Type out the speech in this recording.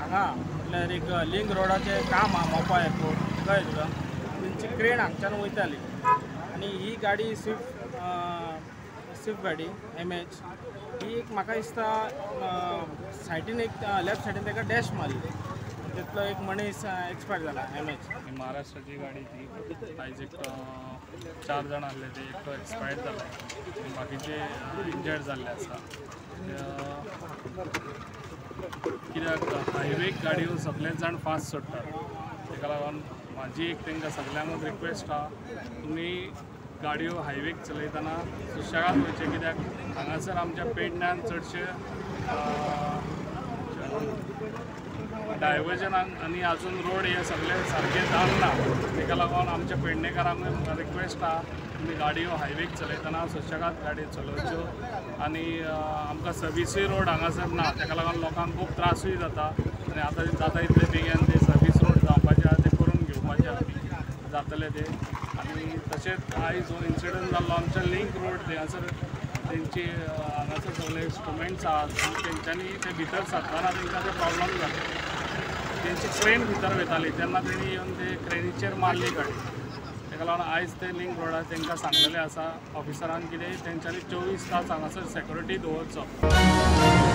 हांगा म्हटल्यार एक लिंक रोडाचें काम आहा मोपा एअरपोर्ट, कळ्ळें तुका. तेंची क्रेन हांगच्यान वयताली आनी ही गाडी स्विफ्ट स्विफ्ट गाडी MH ही एक म्हाका दिसता सायडीन एक लेफ्ट सायडीन ताका डॅश मारली, तितलो एक मनीस एक्सपायर जाला MH. महाराष्ट्राची गाडी ती. आयज एक 4 जाण आहले ते एकटो एक्सपायर्ड जाले आनी बाकीचे इंजर्ड जाल्ले आसा. कित्याक हायवेक गाडयो सगळेच जाण फास्ट सोडटात, ताका लागून म्हाजी एक तांकां सगळ्यांकूच रिक्वेस्ट आहा, तुमी गाडयो हायवेक चलयतना सुशेगाद वयचें. कित्याक हांगासर आमच्या पेडण्यान चडशे डायवर्जनाक आनी अजून रोड हे सगळे सारके जावंक ना, ताका लागून आमच्या पेडणेकारांक रिक्वेस्ट आहा तुमी गाडयो हायवेक चलयतना सुशेगाद गाडयो चलोवच्यो. आनी आमकां सर्विसूय रोड हांगासर ना, ताका लागून लोकांक खूब त्रासूय जाता. आनी आतां जाता इतले बेगीन ते सर्वीस रोड जावपाचे आहा ते करून घेवपाचे आमी जातले ते. आनी तशेंच आयज हो इन्सिडंट जाल्लो आमच्या लिंक रोड थंयसर तेंची हांगासर सगळे इंस्ट्रुमेंट्स आहात आनी तेंच्यांनी ते भितर सरतना तेंकां ते प्रॉब्लम जाले. तेंची क्रेन भितर वयताली तेन्ना तेणी येवन ते क्रेनीचेर मारली गाडी. ताका लागून आयज ते लिंक रोडार तेंकां सांगलेलें आसा ऑफिसरान कितें तेंच्यांनी 24 तास हांगासर सेक्युरिटी दवरचो.